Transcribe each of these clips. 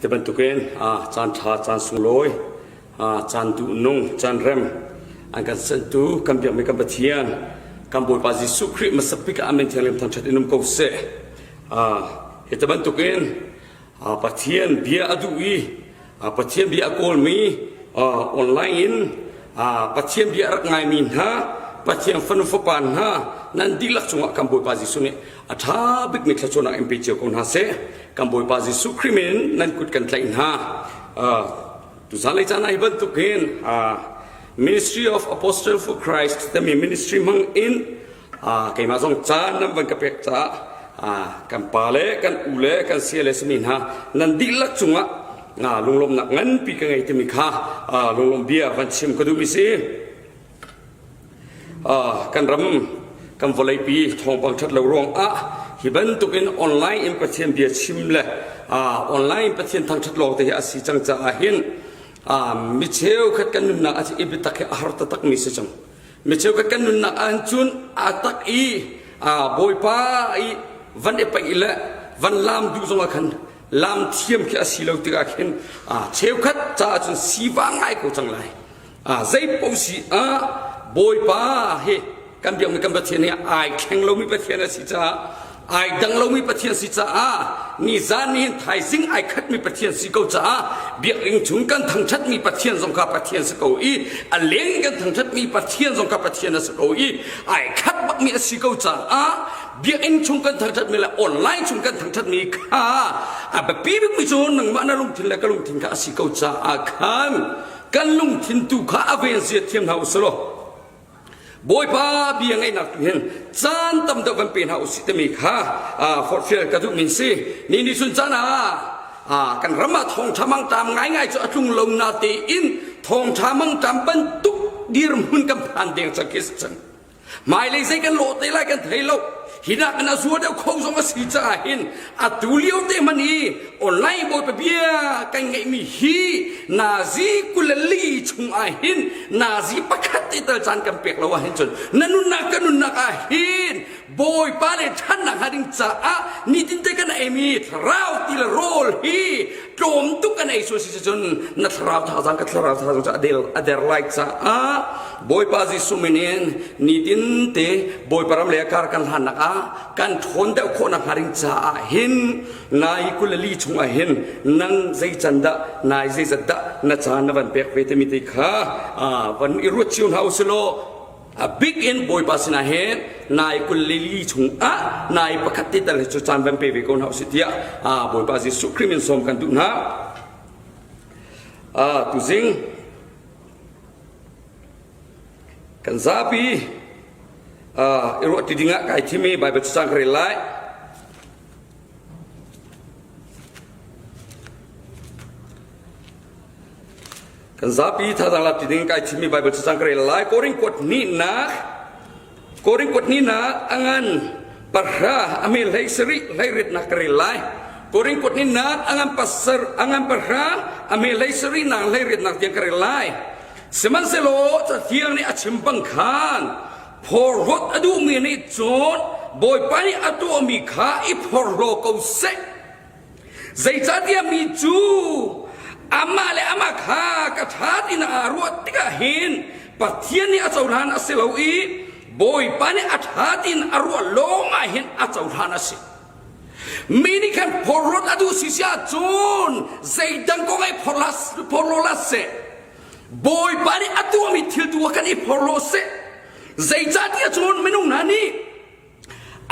Hi bantukin caan ṭha, caan sunglawi, caan duhnung, caan rem an kan senhtu kan biakmi kan Pathian, kan Bawipa Jesuh Khrih hmasa bik ah amen thianghlim thangṭhat in um ko seh. Hi ti bantukin Pathian bia a duh i Pathian bia a kawlmi online in Pathian bia a rak ngaimi hna Pathian fanu fapa hna nan dihlak cungah kan Bawipa Jesuh nih a ṭha bikmi thluachuahnak in pe cio ko hna seh. Kan Bawipa Jesuh Khrih min nan kut kan tlaih hna. Tuzan lei caan ah hi bantukin Ministry of Apostle for Christ timi ministry hmang in keimah zong caan nan van ka pek caah kan pa le kan u le kan sia le simi hna nan dihlak cungah lunglawmhnak nganpi ka ngei timi kha lunglawmh bia van chim ka duhmi si. Kan ram kan vawleipi thawngpang ṭhat lo ruangah hi bantukin online in Pathian bia chim le online in Pathian thangṭhat lawng te hi a si cang caah hin mi cheukhat kan nunnak ah i biatak hi a har taktakmi si cang. Mi cheukhat kan nunnak ah cun a tak i Bawipa i van i paih le van laam duh zongah khan laam thiam khi a si lo tikah khin cheukhat caah cun sivang ngai ko cang lai. Zei paoh si ah Bawipa hi kan biakmi kan Pathian hi ai thleng lomi Pathian a si caah ai dang lomi Pathian si caah nizan ni hin thaizing ai khatmi Pathian si ko caah biakinn chung kan thangṭhatmi Pathian zong kha Pathian si ko i a leng kan thangṭhatmi Pathian zong kha Pathian a si ko i ai khat bakmi a si ko caah biakinn chung kan thangṭhatmi le online chung kan thangṭhatmi kha a biapi bikmi cu nangmah na lungthin le ka lungthin kha a si ko caah khan kan lungthin tu kha a ven zia thiam hna usih law Bawipa bia ngaihnak tu hin caan tam deuh kan pe hna usih timi kha forhfial ka duhmi si. Ni ni chun caan ah kan ram ah thawngṭha mangṭam ngaingai cu a tlung lo na tein thawngṭha mangṭam bantuk dirhmun kan phan deng cang khi si cang. Hmailei zei kan lawh te lai kan thei lo. Hi nak in a zuar deuh kho zong a si caah hin atu lio te hmanh i online bawipa bia kan ngeihmi hi nazi 24 chung ah hin nazi pakhat te tal caan kan pek lo ah hin cun na nunnak ka nunnak ah hin bawipa le ṭhannak hnga ding caah nitin te kan eimi thlarau ti le rawl hi tlawm tuk kan ei sual si cun na thlarau thazaang ka thlarau thazaang cu a der a der lai caah Bawipa Jesuh min in nitin te Bawipa ram le kar kan hlannak ah kan ṭhawn deuh khawh nak hnga ding caah hin nai 24 chungah hin nang zei can dah nai zeizat dah na caan na van pek ve timi te kha van i ruat cio hna usih law A bik in Bawipa sinah hin nai 24 chungah nai pakhat te tal hi cu caan van pe ve ko hna usih tiah Bawipa Jesuh Khrih min sawm kan duh hna. Tuzing kan zapi i ruah ti dingah kai thim i Bible cacang ka rel lai. Kan zapi thazaang lak ti ding kai chimmi Bible cacang ka rel lai. Korin kuat hnihnak Korin kuat hnihnak a ngan pahra a me hlei sarih hlei ritnak ka rel lai. Korin kuat hnihnak a ngan pasar a ngan pahra a me hlei sarih nak hlei ritnak tiang ka rel lai. Sihmanhsehlaw Cathiang nih a chim bang khan phorhlawt a duhmi nih cun Bawipa nih a tuahmi kha i phorhlaw ko seh. Zeicahtiah mi cu amah le amah kha ka ṭha tiin aa ruah tikah hin Pathian nih a cohlan a si lo i Bawipa nih a ṭha tiin a ruah lawngah hin a cohlan a si. Mi nih khan phorhlawt a duh si si ahcun zeidang kong ai phorhlaw hlah seh. Bawipa nih a tuahmi thil tu ah khan i phorhlaw seh. Zeicahtiah cun minung hna nih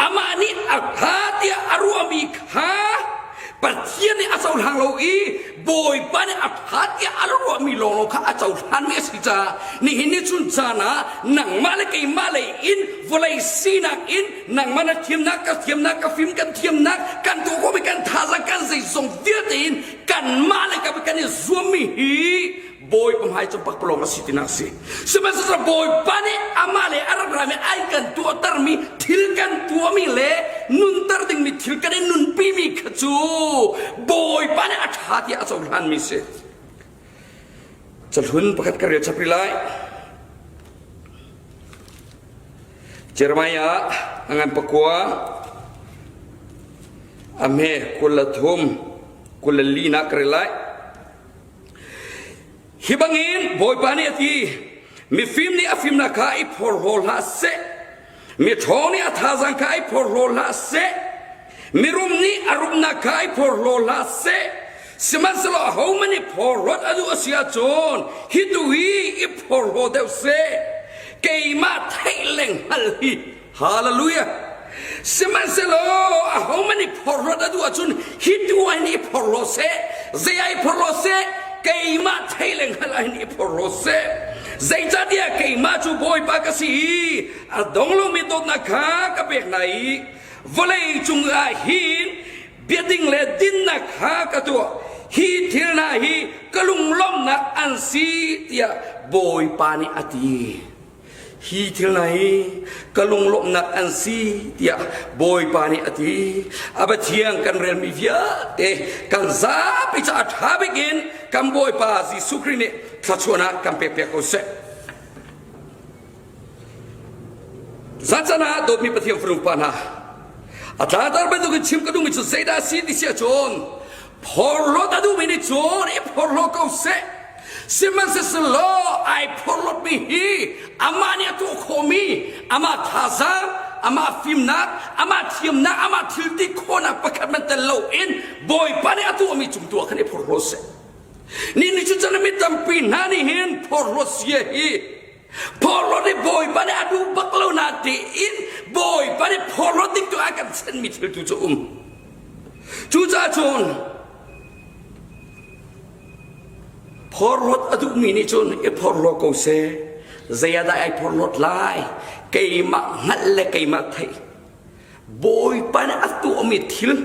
Amah nih a ṭha tiah a ruahmi kha Pathian nih a cohlang lo i Bawipa nih a ṭha tiah a ruahmi lawnglawng kha a cohlanmi a si caah nihin ni chun caan ah nangmah le keimah lei in vawlei sinak in nangmah na thiamnak ka thiamnak ka fim kan thiamnak kan tuah khawhmi kan thazaang kan zeizong vialte in kanmah le kan i zuammi hi Bawipa hmai cu pakpalawng a si tinak a si. Sihmanhsehlaw Bawipa nih amah le a rak rami ai kan tuahtermi thil kan tuahmi le nunter dingmi thil kan i nunpimi kha cu Bawipa nih a ṭha tiah a cohlanmi si. Cahlun pakhat ka rel chap rih lai. Jeremiah a ngan pakua a hme 23. 24 nak ka rel lai. Hi bangin Bawipa nih a ti, mifim nih a fimnak kha i phorhlaw hlah seh, miṭhawng nih a thazaang kha i phorhlaw hlah seh, mirum nih a rumnak kha i phorhlaw hlah seh, sihmanhsehlaw ahohmanh nih phorhlawt a duh a si ahcun hi tu hi i phorhlaw deuh seh, keimah theih le hngalh hi Hallelujah! Sihmanhsehlaw ahohmanh nih phorhlawt a duh ahcun hi tu ah hin i phorhlaw seh, zei ah i phorhlaw seh, keimah thei le hngalh ah hin i phorhlaw seh. Zeicahtiah keimah cu Bawipa ka si i a dong lomi dawtnak kha ka pek hna i vawlei cung ah hin biading le dinnak kha ka tuah. Hi thil hna hi ka lunglawmhnak an si tiah Bawipa nih a ti. Hi thil hna hi ka lunglawmhnak an si tiah Bawipa nih a ti. A Pathian kan relmi vialte kan zapi caah ṭha bik in kan Bawipa Jesuh Khrih nih thluachuahnak kan pekpiak ko seh. Zan ah dawtmi Pathian fanu pa hna, a tlangtar bantukin chim ka duhmi cu zeidah a si ti si ahcun phorhlawt a duhmi nih cun i phorhlaw ko seh. Sihmanhsehlaw ai phorhlawtmi hi amah nih a tuah khawhmi, amah thazaang, amah fimnak, amah thiamnak, amah thilti khawhnak pakhat hmanh tel loin Bawipa nih a tuahmi cung tu ah khan i phorhlaw seh. Ni ni cu cun mi tampi hna nih hin phorhlawt sia hi phorhlawt hi Bawipa nih a duh bak lo na tiin Bawipa nih phorhlawt ding tu a kan senmi thil tu cu um. Cucaah cun Phorhlawt a duhmi nih cun i phorhlaw ko seh. Zei ah dah ai phorhlawt lai? Keimah hngalh le keimah theih. Bawipa nih a tuahmi thil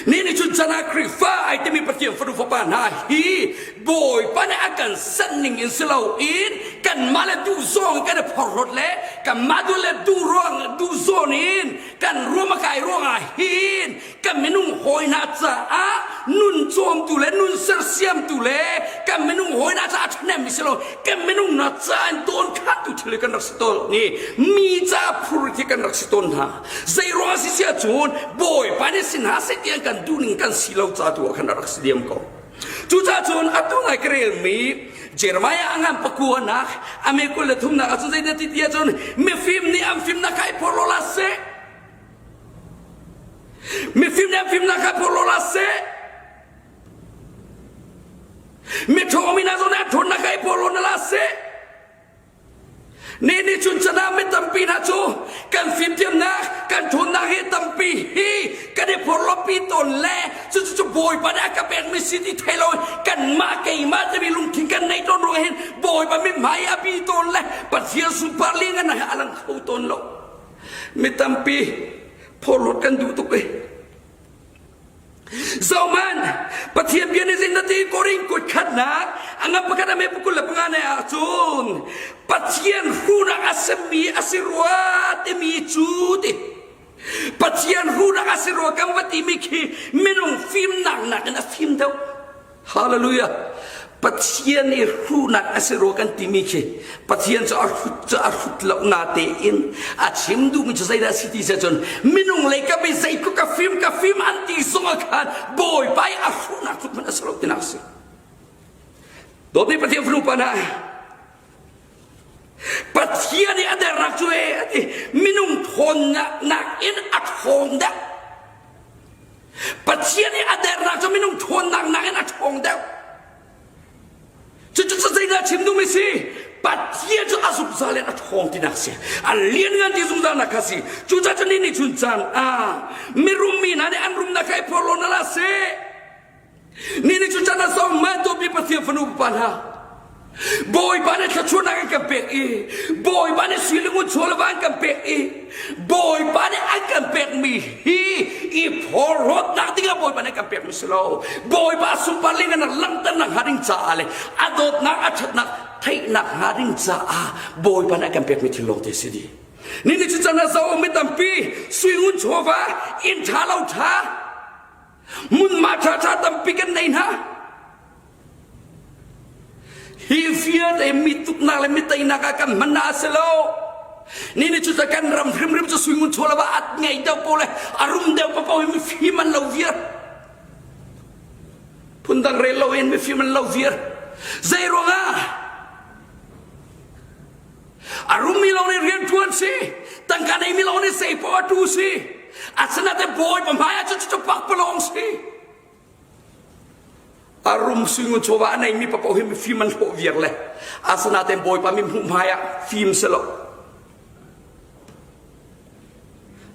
Ni nih cun chan ah Khrihfa ai timi Pathian fanu fapa hna hi Bawipa nih a kan sanh ning in si loin kanmah le duh zawng kan i phorhlawt le kanmah duh le duh ruang duh zawn in kan ruam a kai ruangah hin kan minung hawi hna caah nun cawmtu le nun sersiamtu le kan minung hawi hna caah ṭhahnemmi si lo kan minung hna caah in tawn khattu thil kan rak si tawn ni mi ca phur khi kan rak si tawn hna zei ruang si si ahcun bawipa nih sin hna seh tiang kan duhning kan si lo ca tu ah khan a rak si diam ko cucaah cun atu ngai ka relmi Jeremiah a ngan pakua nak ame 23 nak ahcun zeidah ti ti ahcun mifim nih an fimnak kha i phorhlaw la seh Mifim nih an fimnak kha phorhlaw hlah seh. Miṭhawng mi hna zong nih an ṭhawnnak kha i phorhlaw hna hlah seh. Ni nih cun chan ah mi tampi hna cu kan fimthiamnak, kan ṭhawnnak hi tampi hi kan i phorhlawpi tawn le cucu cu Bawipa nih a ka pekmi si ti thei lo kanmah keimah timi lungthin kan neih tawn ruangah hin Bawipa mithmai a bi tawn le Pathian sunpar lianngannak hi a lang kho tawn lo. Mi tampi phorhlawt kan duh tuk i Zohman Pathian bia nih zing na ti Korin kut khatnak a ngap pakhat a me pakul le panga ne ahcun Pathian hrunak a simi a si rua timi cu ti Pathian hrunak a si rua kan va timi khi minung fimnak nakin a fim deuh Hallelujah. Pathian i hruhnak a si rua kan timi khi Pathian cu a hrut cu a hrut lo na tein a chim duhmi cu zeidah si ti se cun minung lei ka bi zeitluk ka fim ka fim an ti zong ah khan Bawipa i a hruhnak tluk hmanh a si lo tinak a si. Dawtmi Pathian fanu pa hna Pathian i a dernak cu e a ti minung thawnnak nakin a ṭhawng deuh. Pathian i a dernak cu minung ṭhawnnak nakin a ṭhawng deuh. Cucu cu zeidah chim duhmi si? Pathian cu a zungzal in a ṭhawng tinak si. A lianngan ti zungzalnak kha si. Cucaah cu ni nih chun caan ah mirum mi hna nih an rumnak kha i phorhlaw na la seh. Ni nih cu can a song ma dawtmi Pathian fanu pa hna Bawipa nih thluachuahnak an kan pek i Bawipa nih sui le ngun chaw le va an kan pek i Bawipa nih an kan pekmi hi i phorhlawtnak dingah Bawipa nih an kan pekmi si lo Bawipa sunpar lianngannak langhternak hnga ding caah le a dawtnak a ṭhatnak theihnak hnga ding caah Bawipa nih a kan pekmi thil lawngte si dih. Ni ni cu can a zo mi tampi sui ngun chawva inn ṭha lo ṭha Hmunhma ṭhaṭha tampi kan nei hna. Hi vialte mi tuknak le mi teinak ah kan hman a si lo. Ni ni cu kan ram hrimhrim cu suingun chaw ba at ngei deuh ko le a rum deuh papo hi mi fim an lo viar. Phundang rel loin mifim an lo viar. Zei ruangah? A rummi lawng nih rian ṭuan si. Tangka neimi lawng nih sei poah tu si. Asinain bawipa hmai ah cun cucu pakpalawng si. A rum suingun chawva a neimi papoh hi mifim an hlawh viar le asinain bawipa mi hmuh hmai ah fim si lo.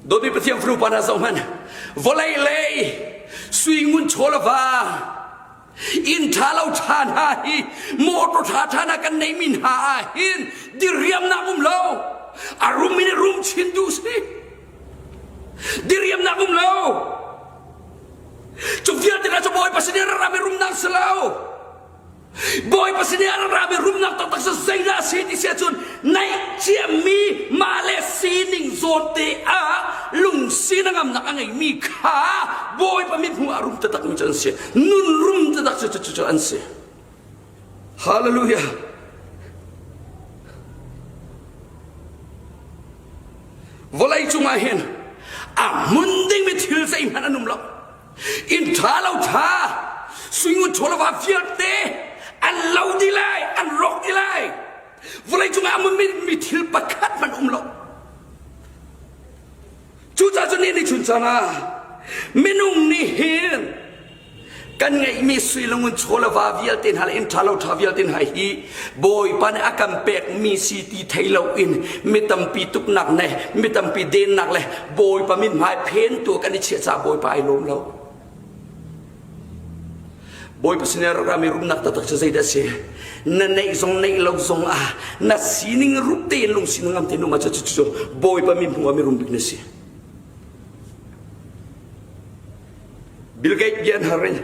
Dawtmi Pathian fanu pa hna zoh hmanh. Vawlei lei suingun chaw le va inn ṭha lo ṭha hna hi motor ṭha ṭha hna kan neimi hna ah hin diriamnak um lo. A rum in rum chin duh si. Diriamnak um lo. Cu vialte hna cu Bawipa sin i ram i rumnak si lo. Bawipa sin i a rami rumnak taktak cu zeidah a si ti si ahcun naih ciami mah le sining zawn te ah lungsi na ngamnak a ngeimi kha Bawipa mithmuh ah rum taktakmi cu an si. Nun rum taktak cu cu cu an si. Hallelujah. Vawlei cungah hin a hmun dingmi thil zeihmanh an um lo. Inn ṭha lo ṭha, suingun chawlava vialte an lo dih lai, an rawk dih lai. Vawlei cungah a hmunmi mi thil pakhat hmanh um lo. Cucaah cun ni chun caan ah minung nih hin kan ngeihmi sui lungun chaw le va vialte hna le inn ṭha lo ṭha vialte hna hi Bawipa nih a kan pekmi si ti thei loin mi tampi tuknak le mi tampi dennak le Bawipa mithmai phentu kan i chiah caah Bawipa ai lawm lo. Bawipa sin i rami rumnak taktak cu zeidah a si? Na neih zong neih lo zong ah na sining rup tein lungsi na ngam te nung ah cu cu Bawipa mithmuh ah mirum bik na si. Bill Gates bia an har i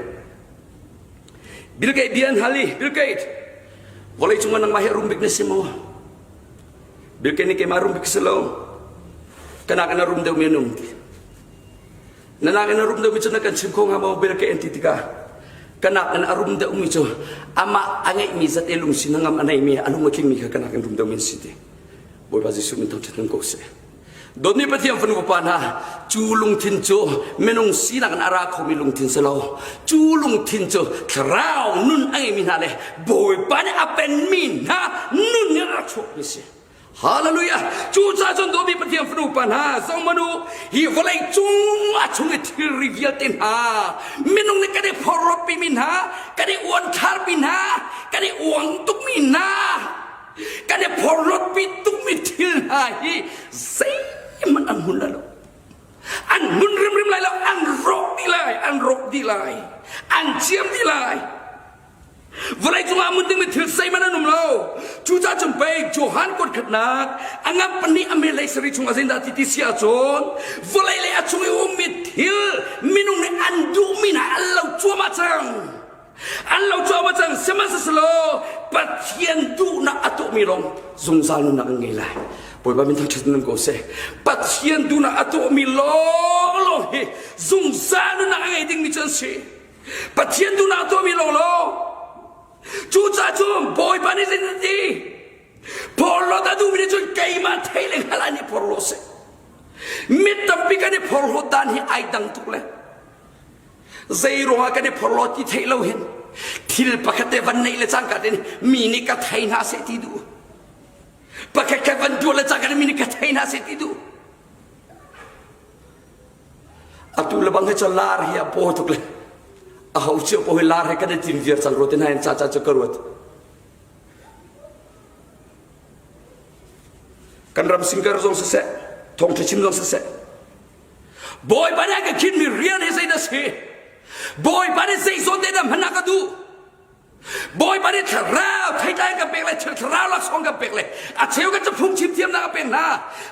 Bill Gates bia an hal i Bill Gates vawlei cungah nangmah hi a rum bik na si maw? Bill Gates nih keimah rum bik si lo. Ka nakin a rum deuhmi an um ti. Na nakin a rum deuhmi cu na kan chim kho hnga maw Bill Gates an ti tikah ka nakin a rum deuhmi cu amah a ngeihmi zat i lungsi hnangam a neimi a lung a tlingmi kha ka nakin rum deuhmi an si ti. Bawipa Jesuh min thangṭhat in ko seh. Dawtmi Pathian fanu fapa hna, cu lungthin cu minung sinak in a ra khomi lungthin si lo. Cu lungthin cu thlarau nun a ngeimi hna le Bawipa nih a penmi hna nun in a rak chuakmi si. Hallelujah! Cucaah cun dawtmi Pathian fanu pa hna, zohmanh u, hi vawlei cung a chung i thilri vialte hna, minung nih kan i phorhlawtpimi hna, kan i uanthlarpi hna, kan i uang tukmi hna, kan i phorhlawtpi tukmi thil hna hi zeihmanh an hmun lai lo an hmun rimrim lai lo an rawk dih lai an rawk dih lai an ciam dih lai vawlei cungah mun dingmi thil zeihmanh an um lo cucaah cun pei Johan kuat khatnak a ngan pahnih a melei sari chungah zeidah ti ti si ahcun vawlei le a chung i ummi thil minung nih an duhmi hna an lo cuahmah cang An lo cuahmah cang sihmanhsehlaw Pathian duhnak a tuahmi lawng zungzal nunnak an ngei lai. Bawipa min thangṭhat in um ko seh. Pathian duhnak a tuahmi lawnglawng hi zungzal nunnak a ngei dingmi cu an si. Pathian duhnak a tuahmi lawnglawng. Cucaah cun Bawipa nih zeitin a ti? Phorhlawt a duhmi nih cun keimah thei le hngalh an i phorhlaw seh. Mi tampi kan i phorhlawt dan hi ai dang tuk le. Zei ruangah kan i phorhlaw ti theih lo hin thil pakhat te van neih le cangka tein mi nih ka thei hna seh ti duh. Pakhat khat van tuah le cangka mi nih ka thei hna seh ti duh. Atu le bang hi cu lar hi a paw tuk le a ho cio paw hi lar he kan i tim viar cang rua te hna in ca ca cu ka ruat. Kan ram singer zong siseh, thawngṭha chim zong siseh, Bawipa nih a ka khinmi rian hi zeidah a si? Bawipa nih zei zawn te dah hman a ka duh? Bawipa nih thlarau theitlai ka pek le thlarau laksawng ka pek le a cheu ka cu phungchim thiamnak a pek hna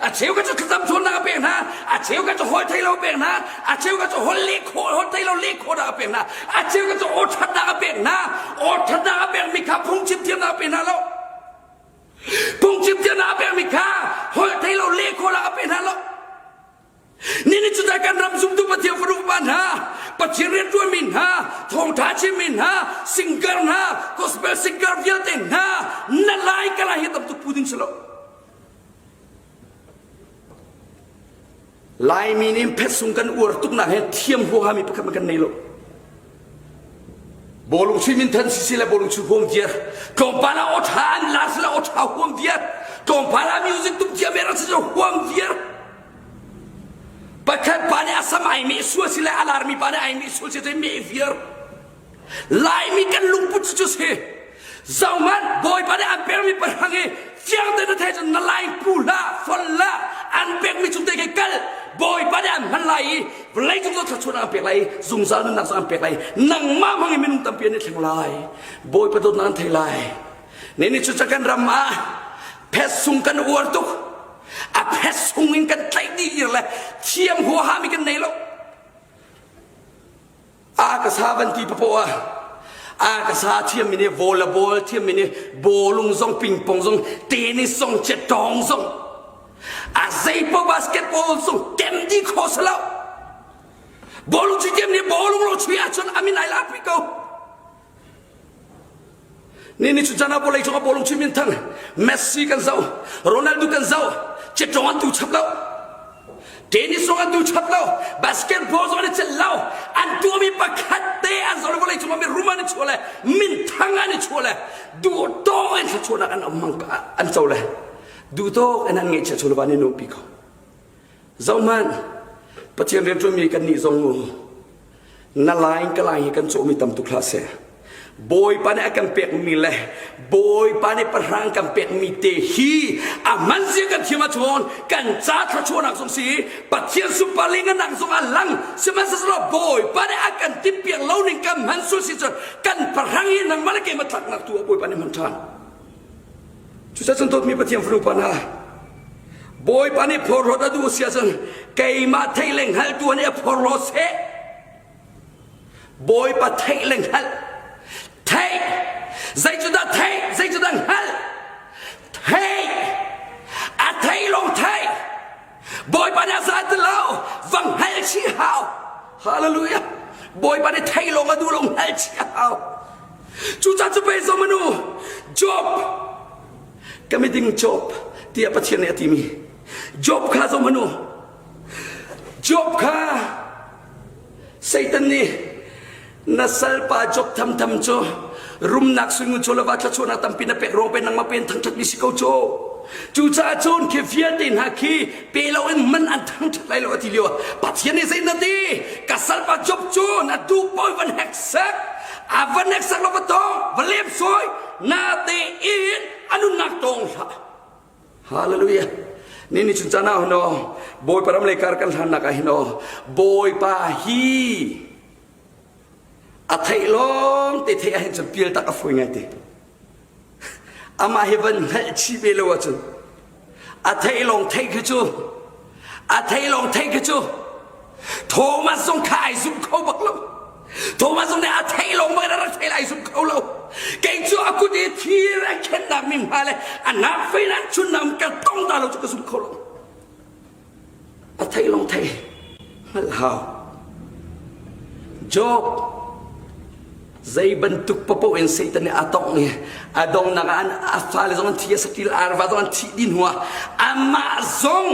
a cheu ka cu thlacam cawnnak a pek hna a cheu ka cu hawi thei lo pek hna a cheu ka cu holh leh khawh holh thei lo leh khawhnak a pek hna a cheu ka cu aw ṭhatnak a pek hna aw ṭhatnak a pekmi kha phungchim thiamnak a pek hna lo Phungchim tiah a pekmi kha holh thei lo leh khawh a pe hna lo. Nini cu kan ram zumtu Pathian fanu pa hna, Pathian rianṭuanmi hna, thawngṭha chimmi hna, singer hna, gospel singer vialte hna, na lai ka lai hi tam tuk pu ding si lo. Laimi nih phetsung kan uar tuknak he thiam huahami pakhat kan nei lo. Bawlung chuih minthan sisi le bawlung chuih huam viar. Tlawmpal ah aw ṭha an lar sila aw ṭha huam viar. Tlawmpal ah music tum thiam er si huam viar. Pakhat pa nih a sam ai meh sual si le a larmi pa nih ai meh sual si cu meh viar. Laimi kan lungput cu si. Zohhmanh Bawipa nih an pekmi pahrang hi fiang tein na theih cun na lai pu hlah, fol hlah, an pekmi cung te khi kal. Bawipa nih an hman lai i vawleicung cu thluachuahnak an pek lai i zungzal nunnak cu an pek lai. Nangmah hmang in minung tampi an i thleng lai. Bawipa dawtnak an thei lai. Ni ni cu kan ram ah phet sung kan uar tuk. A phet sung in kan tlaih dih ir le thiam huaha mi kan nei lo. A ka sa van ti papoh ah a ka sa thiammi nih volleyball thiammi nih bawlung zong pingpong zong tennis zong cetawng zong a zeipo basketball zong kem dih kho si lo bawlung cui thiam nih bawlung lo chui ahcun a min ai lak rih ko Ni ni cu cana vawlei cung ah bawlung chuih minthang Messi kan zoh, Ronaldo kan zoh, cetawng an tu chap lo. Tennis zong an tu chap lo, basketball zong an i celh lo. An tuahmi pakhat te an zoh le vawlei cung ah mi rum an i chuah le minthang an i chuah le duhtawk in thluachuahnak an um an co le duhtawk in an ngeihchiah chung le van i nupi ko. Zohhmanh, Pathian rianṭuanmi kannih zong mu na lain ka lai hi kan cawhmi tam tuk hlah seh. Bawipa nih a kan pekmi le Bawipa nih pahrang kan pekmi te hi a hman zia kan thiam ahcun kan ca thluachuahnak zong si Pathian sunpar le ngannak zong a lang sihmanhsehlaw Bawipa nih a kan timhpiak lo ning kan hman sual si cun kan pahrang hi nangmah le keimah tlaknak tu ah Bawipa nih hman ṭhan. Cucaah cun dawtmi Pathian fanu pa hna, Bawipa nih phorhlawt a duh si ahcun keimah theih le hngalhtu nih a phorhlaw seh. Bawipa theih le hngalh. Theih! Zei cu dah theih? Zei cu dah hngalh? Theih! A theih lawng theih! Bawipa nih a za ti lo, va hngalh chih hau. Hallelujah! Bawipa nih theih lawng a duh lo hngalh chih a hau. Cucaah cu pei zong manu Job ka miding Job tiah Pathian nih a timi Job kha zong manu Job kha Satan nih na salpa Job thamtham cu rumnak suingun chaw le va thluachuahnak tampi na pek ruang pe nangmah pen thangṭhatmi si ko cu cucaah cun khi vialte hna khi pe loin man an thangṭhat lai lo a ti lio ah Pathian nih zei na ti ka salpa Job cu na duh paoh van heksak a van heksak lo va tawng va lem sawi na te in a nunnak tawng hlah Hallelujah. Ni ni chun caan ah hno Bawipa ram lei kar kan hlannak ah hin aw Bawipa hi a theih lawng te theih ah hin cun pial tak a fawi ngai te. Amah hi van hngalh chih ve lo ahcun a theih lawng theih khi cu a theih lawng theih khi cu Thomas zong kha ai zum kho bak lo. Thomas zong nih a theih lawng bak in a rak theih ai zum kho lo. Kei cu a kut i thir a khennak mi hma le a nak fei an chunnak ka tong ta lo cu ka zum kho lo. A theih lawng theih hngalh hau. Job zei bantuk papoh in Satan nih a tongh i a donghnak ah a fale zong an thi a satil arva zong an thih dih hnuah amah zong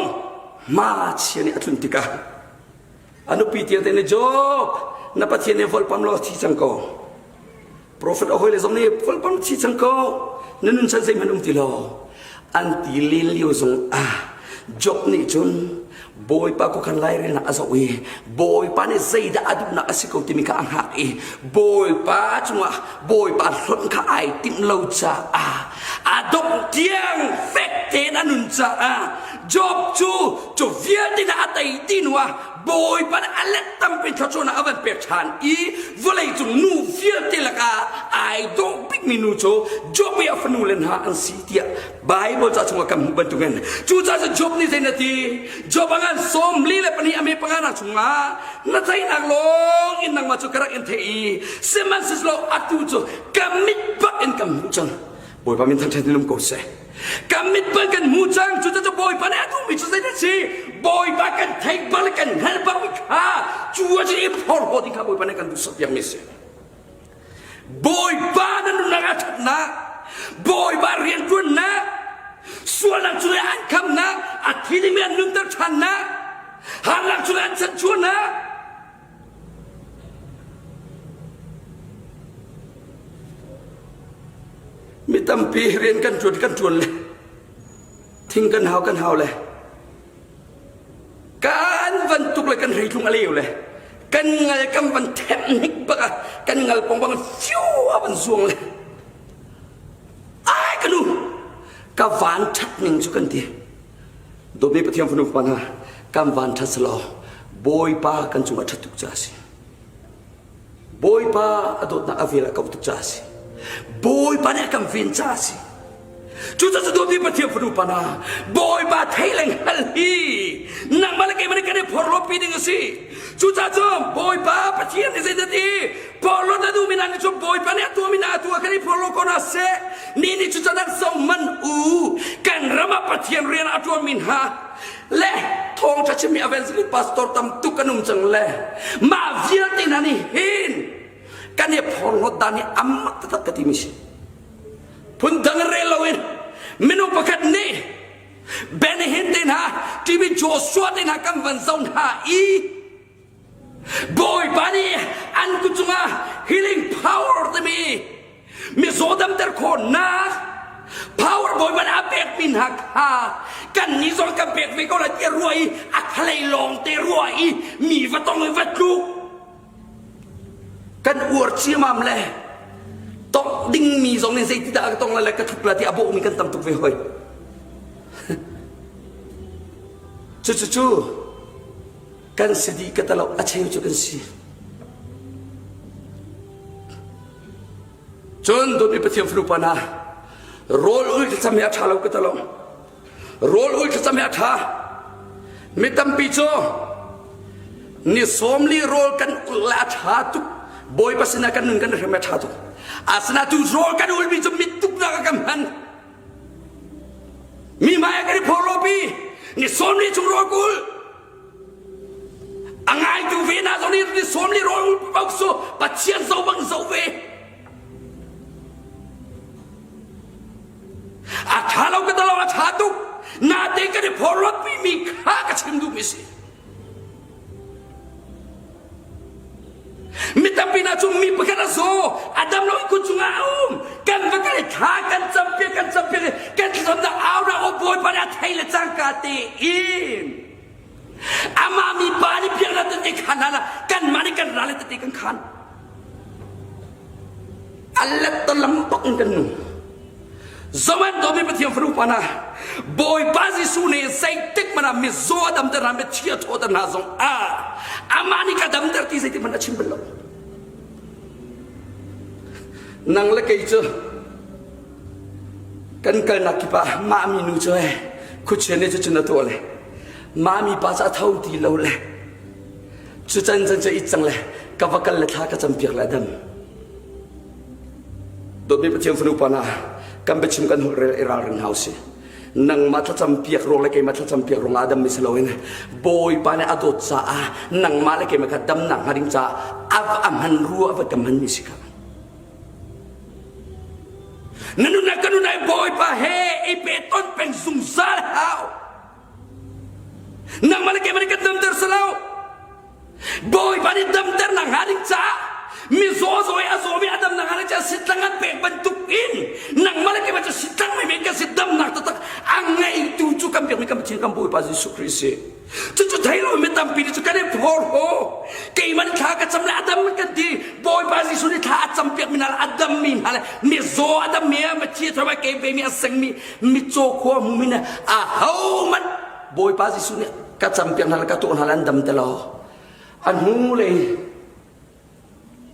hma chia nih a tlun tikah a nupi tiang te nih Job na Pathian nih volpam law thi cang ko Profet a hawile zong nih volpam thi cang ko na nun chan zeihmanh um ti lo an ti len lio zong ah Job nih cun Bawipa khuakhan lairelnak a zoh i Bawipa nih zeidah a duhnak a si ko timi kha a hngak i Bawipa cungah Bawipa hlonh kha ai timh lo caah a dongh tiang fek tein a nun caah Job cu cu vialte hna a tei ti hnuah Bawipa nih a let tampi thluachuahnak a van pek ṭhan i vawleicung nu vialte lakah ai dawh bikmi nu cu Job i a fanu le hna an si tiah Bible ca chungah kan hmuh bantukin cucaah cun Job nih zei na ti Job a ngan 42 a me panganak chungah na theihnak lawng in nangmah cu ka rak in theih i sihmanhsehlaw atu cu ka mit bak in kan hmuh cang Bawipa min thangṭhat in um ko seh kan mit bal kan hmu cang cucaah Bawipa nih a duhmi cu zei si Bawipa kan theih bal kan hngalh bal kha cu a i phorhlaw ding kha Bawipa nih kan duh sak piakmi si Bawipa na nunnak a ṭhatnak, Bawipa rianṭuannak, sualnak cungah an khamnak, a thi dingmi an nunter ṭhannak, harnak cungah an chanchuahnak. Mi tampi rian kan ṭuan kan ṭuan le thing kan hau kan hau le kan van tuk le kan hreitlung a leu le kan ngal kan van themh hnik bak ah kan ngal pong bang fiu a van zuang le ai ka nu ka van ṭhat ning cu kan ti dawtmi Pathian fanu fapa hna kan van ṭhat selaw Bawipa kan cungah ṭhat tuk ca a si Bawipa a dawtnak a vel a kauh tuk caah a si. Bawipa nih a kan ven caah a si. Cucaah cu dawtmi Pathian fanu pa hna, Bawipa thei le hngal hi nangmah le keimah nih kan i phorhlawtpi ding a si. Cucaah cu Bawipa Pathian nih zeidah ti porhlawt a duhmi hna nih cun Bawipa nih a tuahmi hna atu ah kan i phorhlaw ko hna seh. Ni nih cucaah nan zohmanh u. Kan ram ah Pathian rian a ṭuanmi hna le thawngṭha chimmi evangelist pastor tam tuk an um cang le mah vialte hna nih hin kan i phorhlawt dan hi amak taktak ka timi si phun dang rel loin minung pakhat nih Ben Hinn te hna TV Joshua te hna kan van zoh hna i Bawipa nih an kut cungah healing power timi mizaw damter khawhnak power Bawipa nih a pekmi hna kha kan nih zong kan pek ve ko lai tiah ruah i a khalei lawng te ruah i mi va tong i va tluk kan uar ciamam le tongh dingmi zong nih zeitidah ka tong lai le ka tluk la ti a bawhmi kan tam tuk ve hoi cucu kan si dih ka talo a cheu cu kan si cun dawtmi pathian fanu pa hna rawl ul thlacam hi a ṭha lo ka talo rawl ul thlacam hi a ṭha mi tampi cu ni sawmli rawl kan ul le a ṭha tuk bawipa sinah kan nun kan hrem a ṭha tuk asina tu rawl kan ulmi cu mit tuknak a kan hman mi hmai kan i phorhlawpi ni sawmli chung rawl kul A ngaitu ve hna zong nih ni sawm li rawl paoh cu Pathian zo bang zo ve. A ṭha lo ka talo a ṭha tuk. Natein kan i phorhlawtpi mi kha ka chim duhmi si. Mi tampi hna cu mi pakhat a zaw, a dam lo i kut cungah a um. Kan va kal i thla kan campiak, kan campiak i kan thlacamnak au na aw Bawipa nih a thei le cangka tein Amah mi pa nih biaknak tete khan hna kanmah nih kan ral tete kan khan. A let lam bak in kan nung. Zaman dawmi Pathian fanu pa hna Bawipa Jesuh nih zeitik hmanh ah mizaw a damter hna mithi a thawhter hna zong ah amah nih ka damter ti zeitik hmanh a chim bal lo. Nang le kei cu Kan kalnak kip ah mah minu cu eh khuachia nih cucun a tuah le mah mipa cu a tho ti lo le cu can can cu it cang le ka va kal le thla ka campiak le a dam. Dawtmi Pathian fanu pa hna kan biachim kan holh rel i ralring hna usih. Nangmah thlacam piak ruang le keimah thlacam piak ruang ah a dammi si loin Bawipa nih a dawt caah nangmah le keimah kha damnak hnga ding caah a a hman rua a va ka hmanmi si kha. Na nunnak ka nunai Bawipa he i pe ton peng zungzal hau. Nangmah le keimah nih kan damter si lo. Bawipa nih damter nak hnga ding caah mizaw zaw i a zawmi a damnak hnga ding caah sitlang an pek bantuk in nangmah le keimah cu sitlang menmen kan si damnak taktak a ngeitu cu kan biakmi kan Pathian kan Bawipa Jesuh Khrih si. Cucu thei lo mi tampi nih cu kan i phorhlaw. Keimah nih thla ka cam le a dam kan ti. Bawipa Jesuh nih thla a campiak mi hna le a dammi hna le mizaw a dammi a mithi a thawmi a ke mi a sengmi mitcaw khua hmumi hna a hohmanh Bawipa Jesuh nih ka campiak hna le ka tuah hna le an dam te lo. A hnu lei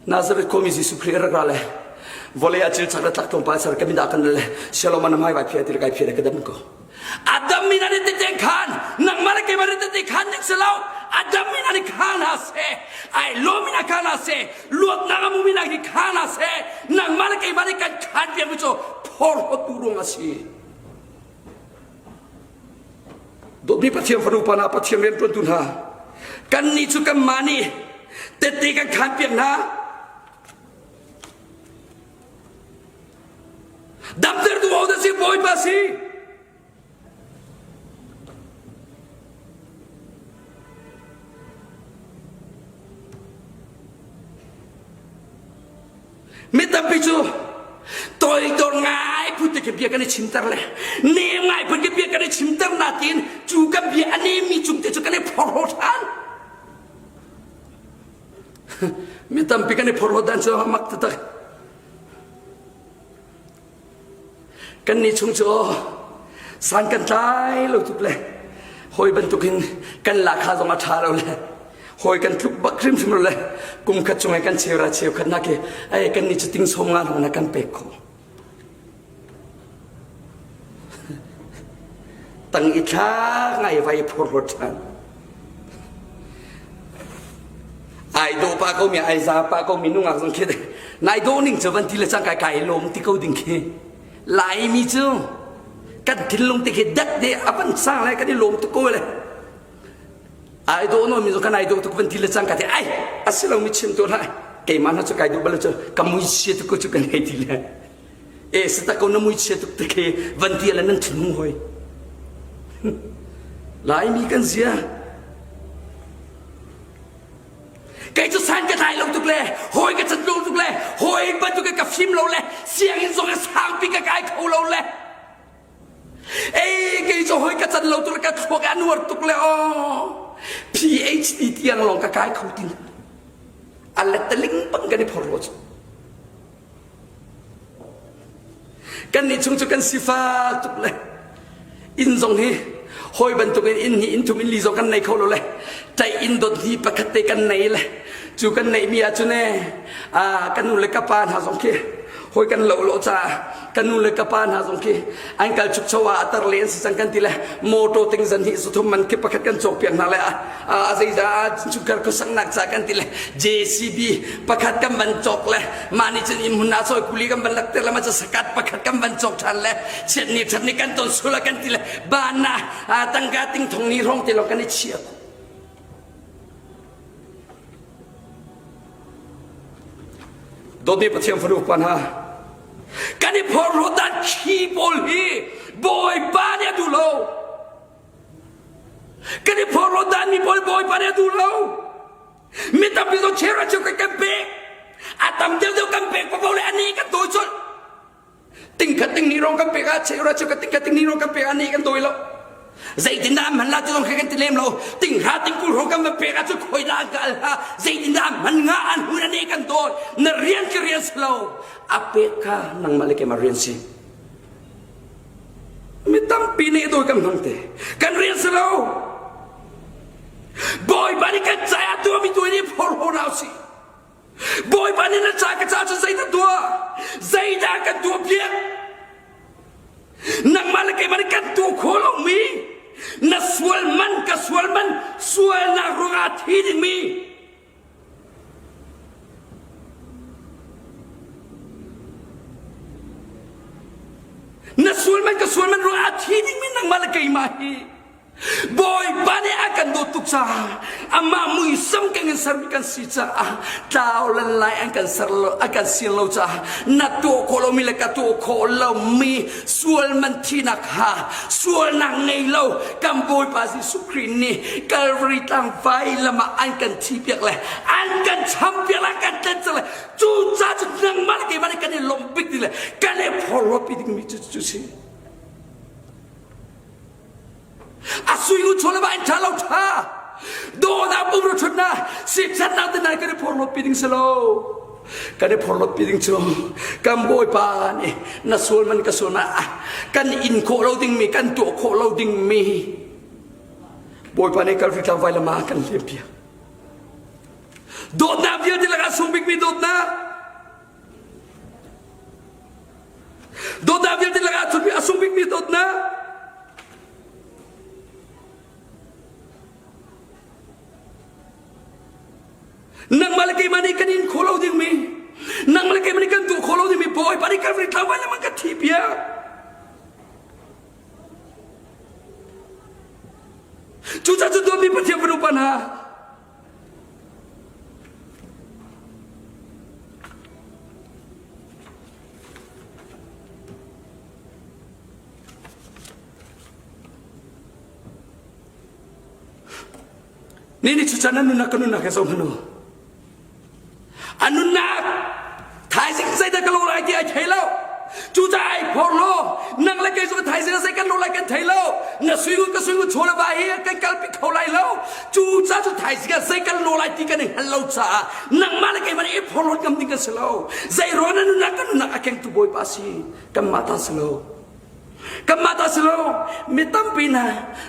Nazareth khuami Jesuh Khrih rak ra le vawlei ah cil chak le tlak tlawmpal ser ka min ah kan le Shalom an hmai vai phia ti le kai phia le ka dam ko. Adam min an tete khan nangmah le keimah nih tete khan ning si lo Adam min an khan ha se ai lo min a khan ha se luatnak a mu min hi khan ha se nangmah le keimah nih kan khan piak mi cu phorhlawt tu ruang a si. Dawtmi Pathian fanu pa hna Pathian rianṭuantu hna kannih cu kanmah nih tette kan khanpiak hna damtertu hodah si Bawipa si Mi tampi cu Toidor ngai phun te khi bia kan i chimter le nem ngai phun ke bia kan i chimter na tiin cu kan bia a nemmi cung te cu kan i phorhlaw ṭhan. Mi tampi kan i phorhlawt dan cu a mak taktak. Kannih chung cu san kan tlai lo tuk le hawi bantukin kan lahkhah zong a ṭha lo le hawi kan tluk bak hrimhrim lo le kum khat chung i kan cheura cheukhat nak hi ai kannih cu ting som nga lawng na kan pek khawh. Tang i thla ngai vai phorhlawt ṭhan. Ai dawh pah ko mi ai za pah ko mi nungak zong khi nai dawh ning cu van ti le cangka kai lawm ti ko ding khi Laimi cu kan thinlung te khi dat de a van sang le kan i lawm tuk ko le ai dawh no mi zong kan ai dawh tuk van ti le cangka te ai a si lo mi chim tu hlah keimah hna cu kai duh bal cu ka mui chia tuk ko cu kan hei ti le e si tak ko na mui chia tuk te khi van ti le nan thinlung hoi Laimi kan zia. Kei cu san ka tlai lo tuk le hawi ka cat lo tuk le hawi bantuk ka fim lo le sianginn zong a sangpi ka kai kho lo le ei kei cu hawi ka cat lo tuk le ka thluak a nuar tuk le aw PhD tiang lawng ka kai kho tin a let bang kan i phor lo cu Kannih chung cu kan sifak tuk le inn zong hi hawi bantukin inn hi inn thum inn li zong kan nei kho lo le ṭaih inn dot hi pakhat te kan nei le cu kan neihmi ahcun e kan nu le ka pa hna zong khi hawi kan lo lo caah kan nu le ka pa hna zong khi an kal chukcho ah a tar le an si cang kan ti le motor ting zan hi zuthum man khi pakhat kan cawk piak hna le a zeidah chungkhar khuasaknak ca kan ti le JCB pakhat kan van cawk le mah nih cun inn hmun ah cawi kuli kan van lakter le mah cu sakat pakhat kan van cawk ṭhan le chiat ni ṭhat ni kan ton sula kan ti le ban ah tangka ting thong ni hrawng te lawng kan i chia Dawtmi Pathian fanu pa hna kan i phorhlawt dan khi pawl hi Bawipa nih a duh lo Kan i phorhlawt danmi pawl Bawipa nih a duh lo. Mi tampi zong chera cheu kan kan pek. A tam deuhdeuh kan pek paoh le ani kan dawi colh. Tingkhat ting ni rong kan pek ah chera cheu kan tingkhat ting ni rong kan pek ah ni kan dawi lo. Zeitindah an hman la ti zong khi kan ti lem lo. Tinghra tingkul rong kan van pek ah cu khoi dah an ka al ha. Zeitindah an hman nga an hun ani kan dawi. Na rian ka rian si lo. A pek kha nangmah le keimah rian si. Mi tampi nih dawi kan hmang te. Kan rian si lo. Bawipa nih kan ca ah tuahmi tu nih phorhlaw hna usih. Bawipa nih na ca ka ca cu zeidah tuah? Zeidah kan tuah piak? Nangmah le keimah nih kan tuah khawh lomi na sual man ka sual man sualnak ruangah thi dingmi Na sual man ka sual man ruangah a thi dingmi nangmah le keimah hi Bawipa nih a kan dawt tuk caah amah muisam kan in sermi kan si caah tlau lan lai an kan ser lo a kan sian lo caah na tuah khawh lomi le ka tuah khawh lomi sual man thinak ha sualnak ngei lo kan Bawipa Jesuh Khrih nih Calvary tlang vailam ah an kan thi piak le an kan cham piak le an kan tlen cang le cu ca cu nangmah le keimah nih kan i lawmh bik ding le kan i phorhlawt pi dingmi cu cu si a sui u chaw le va in ṭha lo ṭha dawhnak pum ro ṭhut na sikchatnak te nai kan i phorhlawt pi ding si lo kan i phorhlawt pi ding cu kan bawipa nih na sual man ka sual man kan in khawh lo dingmi kan tuah khawh lo dingmi Bawipa nih Calvary tlang vailam ah kan hliam piak. Dawtnak vialte lakah sung bikmi dawtnak. Dawtnak vialte lakah a sung bikmi dawtnak. Nangmah le keimah nih kan in khawh lo dingmi nangmah le keimah nih kan tuah khawh lo dingmi Bawipa nih Calvary tlang vailam ah kan thi piak. Cucaah cu dawtmi Pathian fanu pa hna Ni ni cucan nan nunnak ka nunnak he zoh hmanh u. A nunnak thaizing zeidah ka lo lai ti ai thei lo. Cucaah ai phor law nang le kei zong thaizing zei kan lo lai kan thei lo. Na suingun ka suingun chaw le va hi kan kalpi kho lai lo. Cucaah cu thaizing ah zei kan lo lai ti kan i hngal lo caah nangmah le keimah nih i phorhlawt ngam ding kan si lo. Zei ruang na nunnak kan nunnak a kengtu Bawipa si. Kanmah ta si lo. Kanmah ta si lo. Mi tampi hna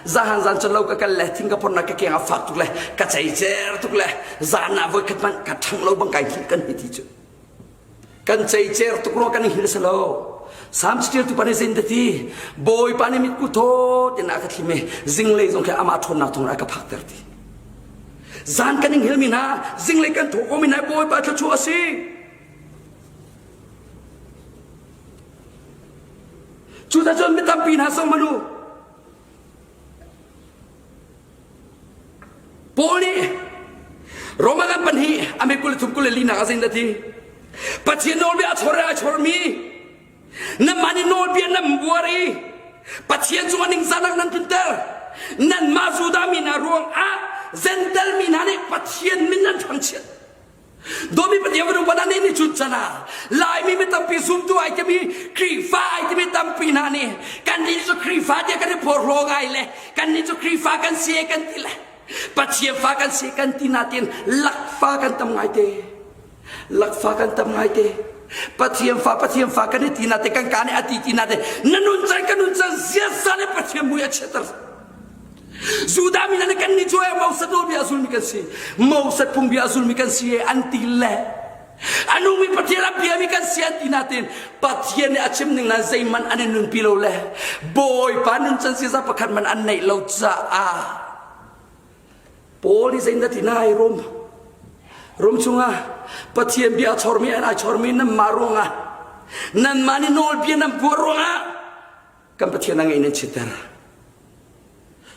zahan zan cun lo ka kal le thing ka phornak ka keng a fak tuk le ka ceicer tuk le zan ah voikhat hmanh ka ṭhang lo bang kai hngilh kan hi ti cu. Kan ceicer tuk rua kan i hngilh si lo. Sam citial tu pa nih zein ti Bawipa nih mitku thawt in a ka thlim i zinglei zong khi amah ṭhawnnak thawngin a ka phakter ti. Zan kan i hngilmi hna zinglei kan thawh komi hna Bawipa thluachuah a si. Cuticun mi tampi hna zong manu Paul nih Roma kan pahnih a me 23 24 ah zeitin a ti? Pathian nawlbia a chor i a chormi nanmah nih nawlbia nan buar i Pathian cungah ningzahnak nan tlunter. Nanmah Judah mi hna ruangah Gentel mi hna nih Pathian min nan thangchiat. Dawmi Pathian fanu pa nih ni chun chan ah Laimi mi tampi zumtu ai timi Khrihfa ai timi tampi hna nih kan nih cu Khrihfa tiah kan i phorhlaw ngai le kan nih cu Khrihfa kan si kan ti le Pathian fa kan si kan ti natin lakfa kan tam ngai te lakfa kan tam ngai te Pathian fa Pathian fa kan i ti na te kan ka nih a ti ti na te na nun chan kan nun chan ziasa le Pathian mui a chiatter Judah mi hna kan nih cu Moses nawlbia a zulmi kan si. Moses phungbia a zulmi kan si an ti le a nungmi Pathian a biami kan si an ti natin Pathian nih a chim ning na zeihmanh an i nunpi lo le Bawipa nuncan siza pakhat man an neih lo caah Paul nih zeidah ti nai Rom Rom chungah Pathian bia a chormi an ai chormi nanmah ruangah nanmah nih nawlbia nan buar ruangah kan Pathian a ngei nan chitter.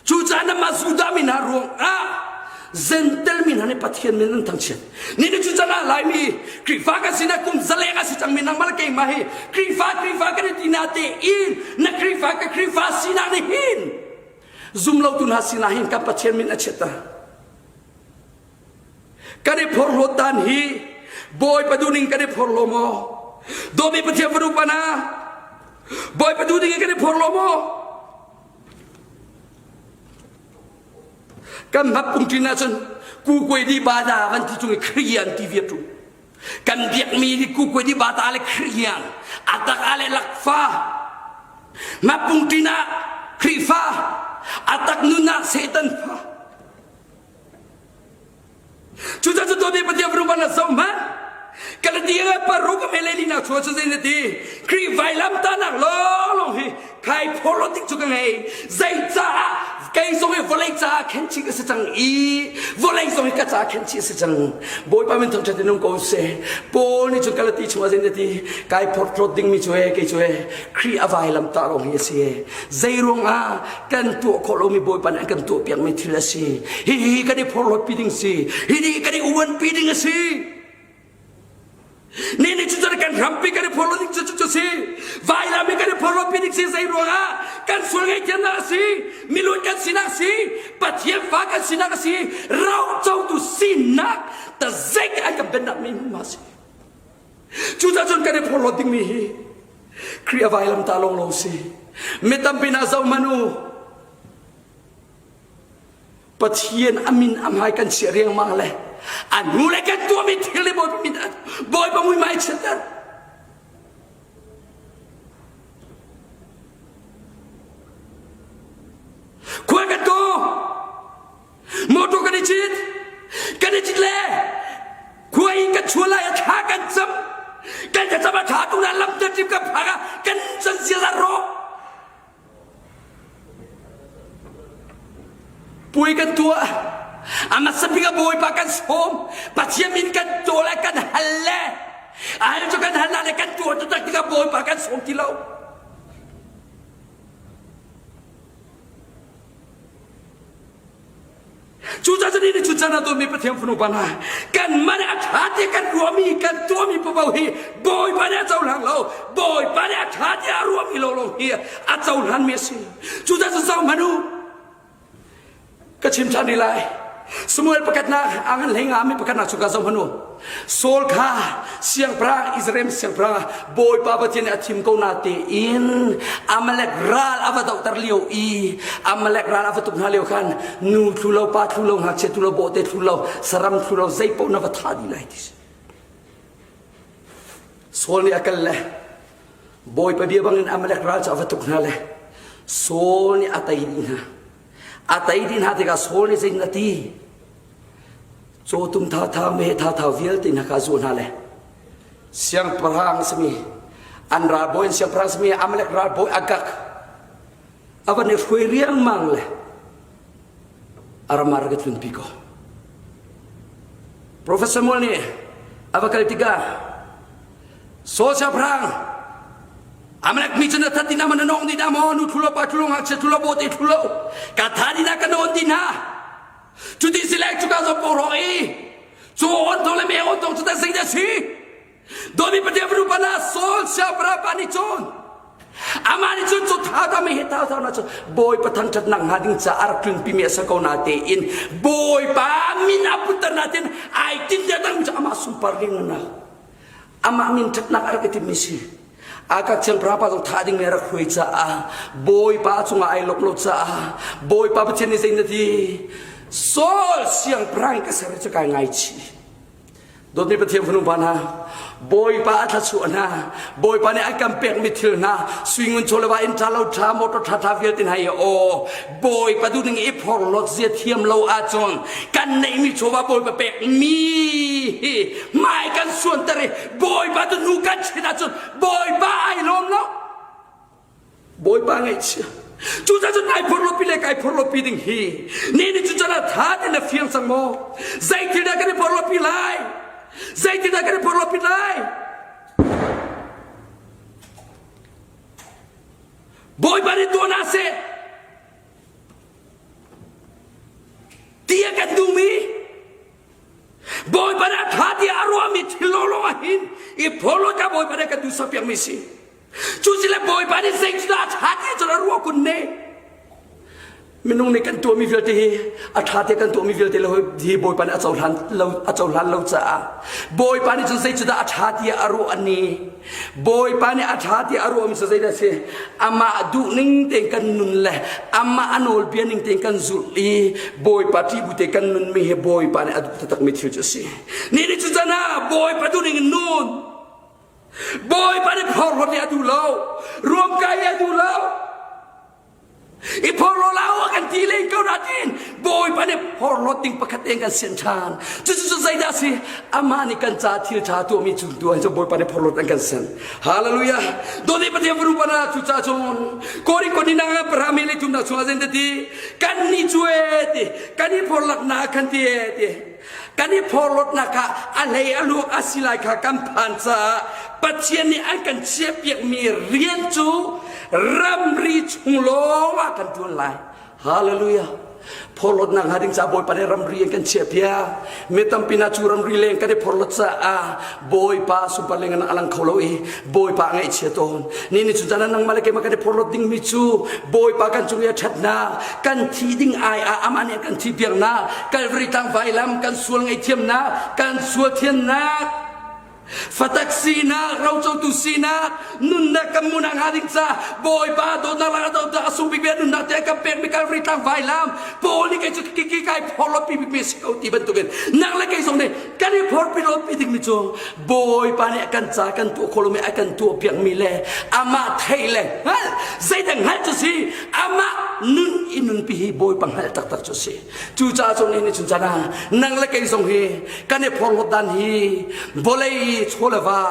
Cucaah nanmah Judah mi hna ruangah Gentel mi hna nih Pathian min an thangchiat. Ni ni cu cangah Laimi Khrihfa kan sinak kum zaleng a si cangmi nangmah le keimah hi Khrihfa Khrihfa kan i ti na te in na Khrihfa ka Khrihfa sinak nih hin zumlotu hna sinah hin kan Pathian min a chiatter. Kan i phorhlawt dan hi Bawipa duhning kan i phorhlaw maw? Dawmi Pathian fanu pa hna, Bawipa duhning in kan i phorhlaw maw? Kan hmat pungṭin ahcun kukuai di bada van ti cung i Khriyan ti viat ṭung. Kan biakmi hi kukuai di bata le Khriyan, atak ah le lakfa. Hmat pungṭin ah Khrihfa, atak nun ah Satan fa. Cucaah cu tuanbia Pathian fanu van zoh hmanh. Galatia paruk a mele lina chua cu zei na ti? Khrih vailamtahnak lawnglawng hi khai phorhlawt ding cu ka ngei. Zeicaah kei zong hi vawlei caah khenchih ka si cang i vawlei zong hi ka caah khenchih a si cang. Bawipa min thangṭhat in um ko seh. Paul nih cun Galati chungah zei na ti? Kai phorhlawt dingmi cu he kei cu he Khrih a vailamtah lawng hi a si. Zeiruangah kan tuah khawh lomi Bawipa nih an kan tuahpiakmi thil a si. Hihi kan i phorhlawtpi ding si. Hihi kan i uanpi ding a si. Ni nih cucu kan hrampi kan i phorhlawt ding cu cu si. Vailam i kan i phorhlawtpi ding si zei ruangah kan sual ngaihthiamnak a si. Miluan kan sinak a si. Pathian fa kan sinak a si. Rocotu sinak tazeik an kan bennak mi hmunhma a si. Cucaah cun kan i phorhlawt dingmi hi Khrih a vailam ta lawng lawng si. Mi tampi hna zoh hmanh u. Pathian a min a hmai kan chiah riangmang le a hnu le kan tuahmi thil le Bawipa min Bawipa muihmai chiatter. Khua kan tu Motor kan i cit. Kan i cit le khua in kan chuah lai a thla kan cam. Kan thlacam a thla tu na lam terṭim kan phak ah kan can ziaza rawh. Puai kan tuah. A hmasa bik ah Bawipa kan sawm. Pathian min kan tawl le kan hal le a hal cu kan hal le kan tuah taktak tikah Bawipa kan sawm ti lo. Cucaah cun ni cu can ah dawtmi Pathian fanu pa hna kanmah nih a ṭha ti kan ruahmi kan tuahmi paoh hi Bawipa nih a cohlang lo Bawipa nih a ṭha ti a ruahmi lawnglawng hi a cohlanmi a si cucaah cun zoh hmanh u ka chim ṭhan rih lai. Samuel pakhatnak a ngan hlei ngami pakhatnak cu ka zoh hmanh u. Saul kha siangpahrang Israel siangpahrang Bawipa Pathian nih a thim ko na tein Amalek ral a va dohter lio i Amalek ral a va tuk hna lio khan nu thlu lo pa thlu lo ngakchia thlu lo bawhte thlu lo saram thlu lo zei paoh na va thah dih lai ti si. Saul nih a kal le Bawipa bia bangin Amalek ral cu a va tuk hna le Saul nih a tei dih hna. A tei dih hna tikah Saul nih zeitin a ti? Cawtum thatha meheh thatha vialte hna kha a zuah hna le siangpahrang simi an ralbawi an siangpahrang simi Amalek ralbawi Agag a van i hruai riangmang le aram ah rak i tlunpi ko. Professor Samuel nih a va kal tikah Saul siangpahrang Amalek mi cu na that dih hna maw na nawng dih hna maw nu thlu lo pa thlu lo ngakchia thlu lo bawte thlu lo ka tha dih hna ka nawn dih hna cuti si le cuka zong pawrawh i cu on thong le me on thong cu ta zei dah si Dawmi Pathian fanu pa na Saul siangpahrang pa nih cun amah nih cun cu thau ta mi he thau thau na cu Bawipa thangṭhatnak hnga ding caah a rak tlunpi mi a si ko na tein Bawipa min a putter na tein ai tin te dang cu amah sunpar ding na amah min ṭhatnak a rak i timmi si Akak siangpahrang pa zong thah dingmi a rak hruai caah Bawipa cungah ai lawk lo caah Bawipa Pathian nih zei na ti Saul siangpahrang ka ser cu kai ngaichih Dawtmi Pathian fanu pa hna Bawipa a thlachuah hna Bawipa nih a kan pekmi thil hna suingun chawleva in ṭha lo ṭha motor ṭha ṭha vialte hna hi aw Bawipa duhning i phorhlawt zia thiam lo ahcun kan neihmi chawva Bawipa pekmi hi hmai kan suanter i Bawipa tu hnu kan chin ahcun Bawipa ai lawm lo. Bawipa ngaihchia. Cucaah cun ai phorhlawtpi le kai phorhlawtpi ding hi ni ni cu cun a tha ti na fiang cang maw? Zeitil dah kan i phorhlawtpi lai? Zeitil dah kan i phorhlawtpi lai? Bawipa nih tuah hna seh. Ti a kan duhmi Bawipa nih a ṭha tiah a ruahmi thil lawnglawng ah hin i phorhlawt kha Bawipa nih a kan duhsak piakmi si. Cu si le Bawipa nih zeitindah a ṭha ti cun a ruah kun ne. Minung nih kan tuahmi vialte hi a ṭha te kan tuahmi vialte lo hi Bawipa nih a cohlan lo a cohlan lo caah Bawipa nih cun zeitindah a ṭha tiah a ruah ni. Bawipa nih a ṭha tiah a ruahmi cu zeidah a si? Amah duhning tein kan nun le amah a nawlbia ning tein kan zulh i Bawipa ṭih bu te kan nunmi hi Bawipa nih a duh taktakmi thil cu a si. Ni nih cu can ah Bawipa duhning in nun. Bawipa nih phorhlawt nih a duh lo. Ruamkai a duh lo. I phorhlaw la u kan ti len ko natin Bawipa nih phorhlawt ding pakhat en kan sian ṭhan. Cucu cu zeidah a si? Amah nih kan ca thil ṭha tuahmi cu tu cu Bawipa nih phorhlawt an kan sian. Hallelujah. Dawt Pathian rupa na cu ca cun Korin ko ni na parami le tum na chungah zen ti kan ni cu e ti kan i phorlak na kan ti e ti kan i phorhlawtnak kha a hlei a luak a si lai kha kan phan caah Pathian nih an kan chiahpiakmi rian cu ramri chung lawng ah kan ṭuan lai. Hallelujah. Phorhlawtnak hnga ding caah Bawipa nih ramri in kan chiahpiak. Mi tampi hna cu ramri leng kan i phorhlawt caah Bawipa sunpar leng in a lang kho lo i Bawipa a ngaihchia tawn. Ni ni chun caan ah nangmah le keimah kan i phorhlawt dingmi cu Bawipa kan cung i a ṭhatnak, kan thi ding ai ah amah nih a kan thihpiaknak, Calvary tlang vailam kan sual ngaihthiamnak, kan sual thiannak, fatak sinak, rocotu sinak, nunnak kan hmuhnak hnga ding ca Bawipa dawtnak lakah dawtnak a sung bikmi nunnak te a kan pekmi Calvary tlang vailam Paul nih kei cu ki kai phorhlawtpi bikmi si ko ti bantukin nang le kei zong nih kan i phorpi lawtpi dingmi cu Bawipa nih a kan ca kan tuah khawh lomi a kan tuah piakmi le amah theih le hngalh zeidang hngalh cu si amah nun i nunpi hi Bawipa hngalh taktak cu si cucaah cun ni chun caan ah nang le kei zong hi kan i phorhlawt dan hi vawlei i chaw le va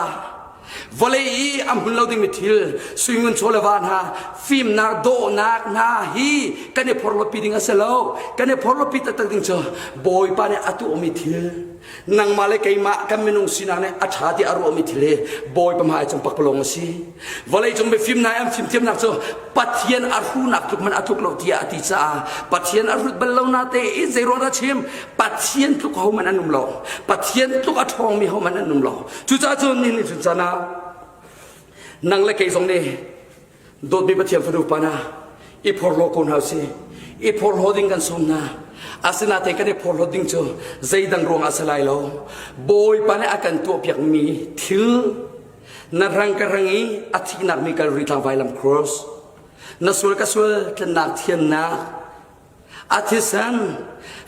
vawlei i a hmun lo dingmi thil suingun chaw le va hna fimnak dawhnak hna hi kan i phorhlawtpi ding a si lo kan i phorhlawtpi taktak ding cu Bawipa nih a tuahmi thil nangmah le keimah kan minung sinak nih a ṭha tiah a ruahmi thil hi Bawipa hmai cung pakpalawng a si. Vawleicung mifim hna an fimthiamnak cu Pathian a hruhnak tluk man a tluk lo tiah a ti caah Pathian a hrut bal lo na te in zei ruang dah chim Pathian tluk hohmanh an um lo. Pathian tluk a ṭhawngmi hohmanh an um lo. Cucaah cun nihin chun caan ah nang le kei zong nih Dawtmi Pathian fanu pa hna, i phorhlaw ko hna usih. I phorhlaw ding kan sawm hna. Asinain kan i phorhlawt ding cu zeidang ruangah a si lai lo. Bawipa nih a kan tuahpiakmi thil na rang ka rang i a thihnak mi Kalvari tlang vailam cross na sual ka sual tlannak thiannak a thisen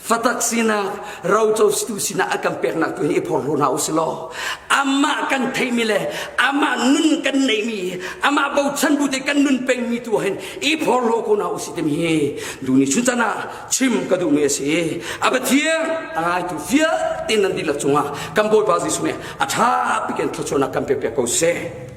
fatak sinak roco situ sinak a kan peknak tu hi i phorhlaw hna usih law amah kan theimi le amah nun kan neihmi amah bochan bu te kan nun pengmi tu hin i phorhlaw ko hna usih timi hi duni chun chan ah chim ka duhmi a si. A Pathian a ngaitu vialte nan dihlak cungah kan Bawipa Jesuh nih a ṭha bik in thluachuahnak kan pek piak ko seh.